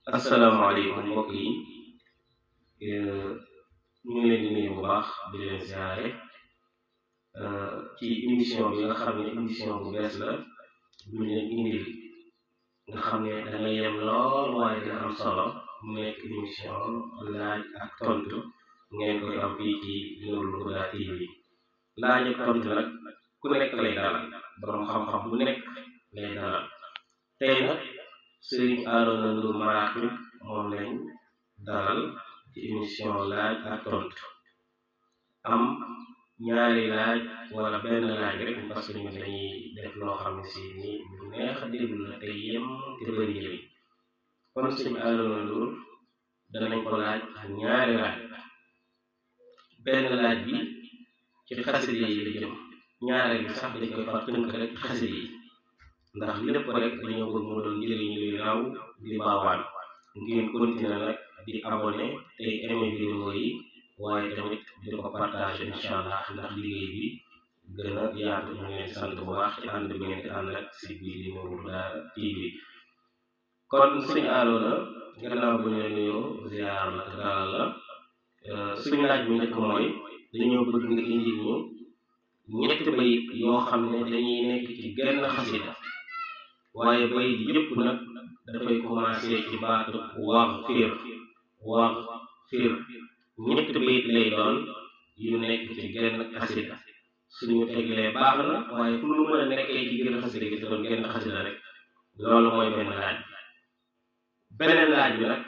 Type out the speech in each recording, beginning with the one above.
asalaamaaleykum mbokk yi ñu ngi leen di nuyu bu baax di leen ziare ci émission bi nga xam ne émission bu bees la bu ñu leen indil nga xam ne dana yem lool waaye dina am solo mu nekk émission laaj ak tontu ngeen koy am fii ci Nourul Huda TV laaj ak tontu nag ku nekk lay dalal borom xam-xam bu nekk lay dalal tey nag Sëriñ Arouna Ndour Maraqib moom lañ dalal ci émission laaj ak tontu am ñaari laaj wala benn laaj rek parce que ñun dañuy def loo xam ne si ni lu neex a déglu la te yem te bëri njëriñ kon Sëriñ Arouna Ndour danañ ko laaj ak ñaari laaj benn laaj bi ci xasida yi la jëm ñaareel bi sax dañ koy far tënk rek ci xasida yi ndax lépp rek dañoo bëgg mu doon njëriñ luy raw di baawaan ngeen continuer nag di abonné tey aimé vidéo yi waaye tamit di ko partage incha allah ndax liggéey bi gën a yaatu ñu leen sant bu baax ci ànd bi ngeen di ànd ak si bii di Nourul Huda TV kon Sëriñ Arouna gannaaw bu ñu leen nuyoo ziar la te dalal la suñu laaj bi njëkk mooy dañoo bëgg nga indi ñu ñetti bayit yoo xam ne dañuy nekk ci genn xasida waaye bayit yëpp nag dafay commencé ci baatu waghfir ñetti bayit lay doon yu nekk ci genn xasida suñu teglee baax na waaye fu lu mën a nekkee ci genn xasida gi te doon genn xasida rek loolu mooy benn laaj beneen laaj bi nag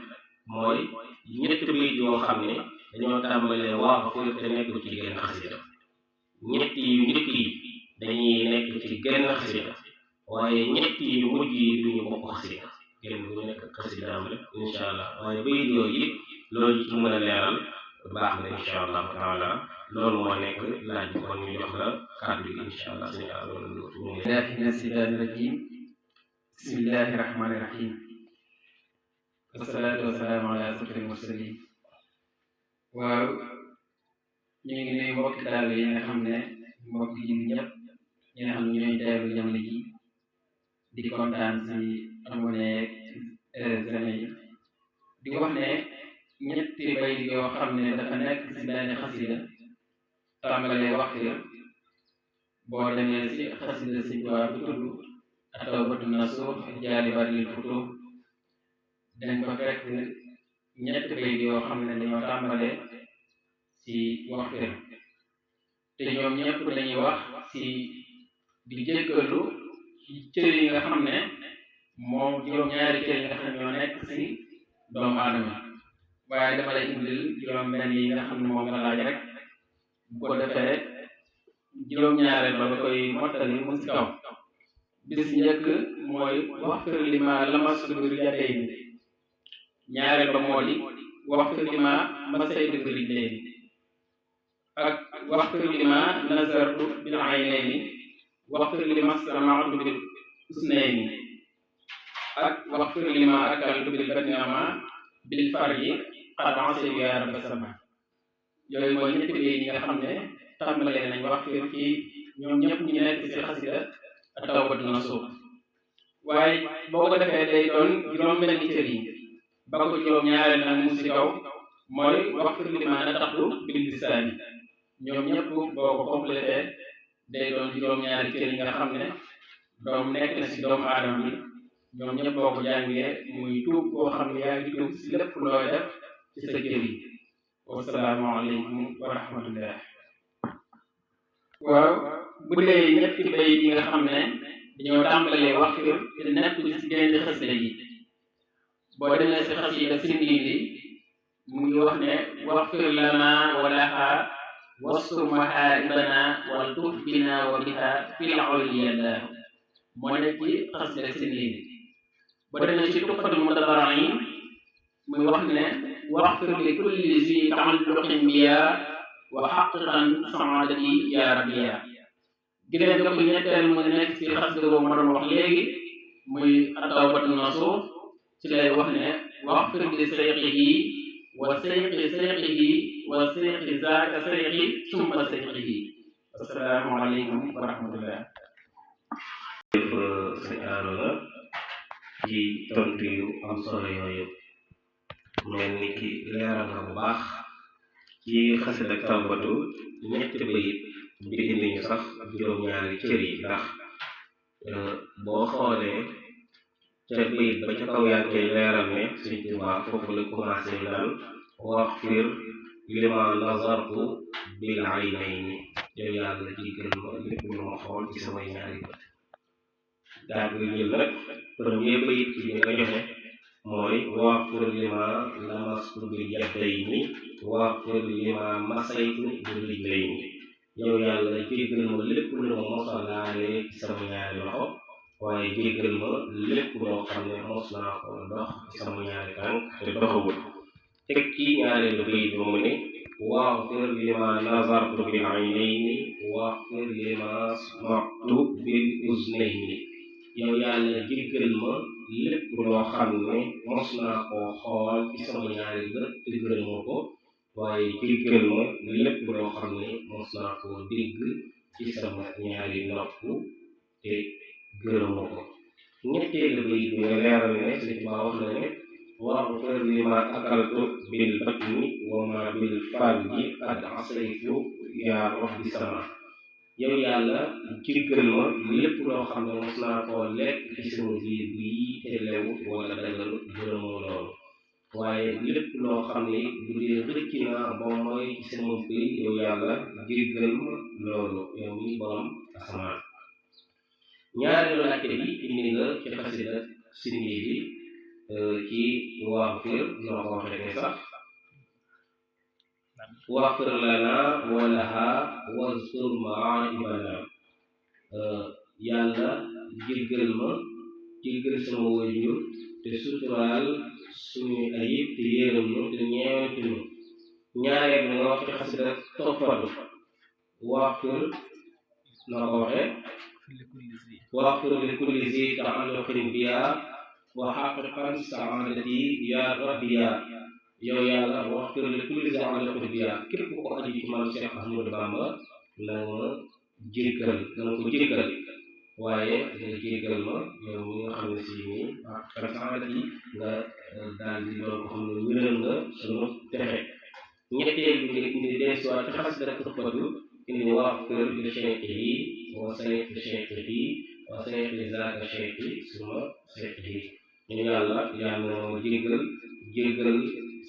mooy ñetti bayit yoo xam ne dañoo tàmbalee waghfir te nekk ci genn xasida ñetti yu njëkk yi dañuy nekk ci genn xasida waaye ñetti yu mujj yi duñu bokk xasida genn bu ñu nekk xasidaam rek incha allah waaye bayit yooyu it loolu ci mën a leeral baax na incha allahu taala loolu moo nekk laaj bi kon ñu jox la kàddu gi incha allah Sëriñ Arouna Ndour billahi mina shaytaani rajim bismillahi rahmani rahim wasalaatu wasalaamu ala asrafil mursalin waaw ñu ngi nuyu mbokki taal yi nga xam ne mbokki ji ñëpp ñi nga xam ne ñooy teewlu jamono ji di kontaan si abonné zene yi di wax ne ñetti bayit yoo xam ne dafa nekk si benn xasida tàmbalee waghfir boo demee si xasida si Tuubaa bu tudd at-tawbatu nasuh jaalibatul lil futuh dañ ko fekk ñetti bayit yoo xam ne dañoo tàmbalee si waghfir te ñoom ñëpp dañuy wax si di jéggalu ci cër yi nga xam ne moom juróom-ñaari cër yi nga xam ne ñoo nekk si doomu aadama waaye dama lay indil juróom-benn yi nga xam ne moom nga laaj rek bu ko defee juróom-ñaareel ba koy mottali mu si kaw bis njëkk mooy waghfir lima lamastu bi yadayni ñaareel ba moo di waghfir lima masaytu bi rijlayni ak waghfir lima nazartu bil aynayni waghfir lima sama'tu bil usnayni ak waghfir lima akaltu bil batnama bil farji qad asaytu ya rabba sama yooyu mooy ñetti bayit yi nga xam ne tàmbalee nañ waghfir ci ñoom ñëpp ñu nekk ci xasida at-tawbatu nasuh waaye boo ko defee day doon juróom-benn cër yi ba ko juróom-ñaareel nag mu si kaw mooy waghfir lima nataqtu bil lisaani ñoom ñëpp boo ko complété day doon juróom-ñaari cër yi nga xam ne doom nekk na si doomu aadama bi ñoom ñëpp boo ko jàngee muy tuub boo xam ne yaa ngi tuub si lépp looy def ci sa cër yi wasalaamu aleykum wa rahmatullah waaw bu dee ñetti bayit yi nga xam ne dañoo tàmbalee waghfir te nekk si génn xasida yi boo demee si xasida Sindiidi mu ngi wax ne waghfir lana wa laha wastur mahaibana wal tuf bina wa biha fil uliyallah moo nekk ci xasida Sindiidi boo demee si Tuhfatul Mutadarrin muy wax ne waghfir li kulli zi ta'alluqin biya wa haqqiqan saadati ya rabbiya gileen nga ko ñetteel mu nekk ci xasida boobu ma doon wax léegi muy at-tawbatu nasuh ci lay wax ne waghfir li sayqihi wa sayqi sayqihi wa sayqi zaaka sayqi summa sayqihi assalaamu aleykum wa rahmatullah Sëriñ Arouna ci tontu yu am solo yooyu mel ni ki leeral nga bu baax ci xasida ak tawbatu ñetti bayit bi indi ñu sax juróom-ñaari cër yi ndax boo xoolee ca bayit ba ca kaw yaa ngi koy leeral ne Sëñ Tuubaa foofu la commencé naan waxfir lima nazartu bil aynayni yow yàlla jéggal ma lépp lu ma xool ci samay ñaari bët daal nga jël nag premier bayit ci bi nga joxe mooy waxfir lima lamastu bil yadayni waxfir lima masaytu bil rijlayni yow yàlla jéggal ma lépp lu ma mosa laale ci sama ñaari loxo waaye jéggal ma lépp loo xam ne mos naa ko dox ci sama ñaari tànk te doxagul teg ci ñaareelu bayit ba mu ne waxfir lima nazartu bil aynayni waxfir lima sma'tu bil uznayni yow yàlla jéggal ma lépp loo xam ne mos naa koo xool ci sama ñaari bët te gërëmoo ko waaye jéggal ma lépp loo xam ne mos naa koo dégg ci sama ñaari nopp te gërëmoo ko ñetteelu bayit bi nga leeral ne Sëñ Tuubaa wax na ne waxfir lima akaltu bil batni wa ma bil farji qad asaytu yaa rabbi sama yow yàlla jéggal ma lépp loo xam ne mos naa koo lekk ci sama biir bii te lewut wala dagalut gërëmoo loolu waaye lépp loo xam ne bu dee rëcc naa ba mooy ci sama biir yow yàlla jéggal ma loolu yow mi borom asamaan ñaareelu laajte bi indi nga ci xasida Sindiidi bi ci waxfir noo ko waxee ne sax waxfir lana wa laha wastur maa'ibana yàlla jéggal ma jéggal sama waajur te suturaal suñu ayib te yërëm nu te ñeewante nu ñaareel bi nga wax ci xasida toppatu waxfir noo ko waxee waxfir li kulli zi ta'alluqin biya wa haqiqan saadati ya rabbiya yow yàlla waxfir li kulli zi ta'alluqin biya képp ko aju ci man Cheikh Ahmadou Bamba na nga jéggal na nga ko jéggal waaye nga jéggal ma yow mi nga xam ne si nii haqiqan saadati nga daal di doon ko xam ne wéral nga sunu texe ñetteel bi nga indi deesuwaat ci xasida toppatu indi waxfir li cheikhi wa sayxi cheikhi wa sayxi zaaka cheikhi suma cheikhi ñu yàlla yàlla na ma jéggal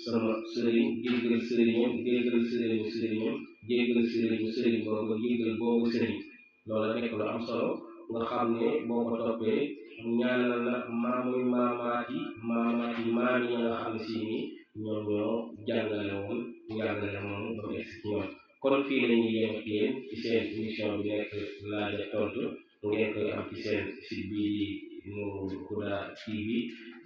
sama sëriñ jéggal sëriñam jéggal sëriñu sëriñam jéggal sëriñu sëriñ boobu jéggal boobu sëriñ loolu nekk lu am solo nga xam ne boo ko toppee ñaanal na maamuy maamaati maam yi nga xam ne si ni ñoom ñoo jàngale woon njàngale moom ba mu egsi ci ñoom kon fii la ñuy yem ak yéen ci seen émission bi nekk laaj ak tontu ngeen koy am ci seen site bii di Nourul Huda TV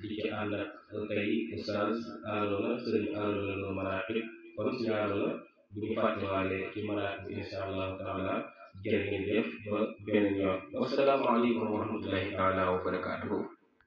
di ci ànd ak tey Oustaz Arouna Sëriñ Arouna Lo Maraqib kon suñu Arouna bu ñu fàttewaale ci Maraqib insha allahu taala jërë ngeen jëf ba beneen yoon wassalaamu aleykum wa rahmatullahi taala wa barakaatuhu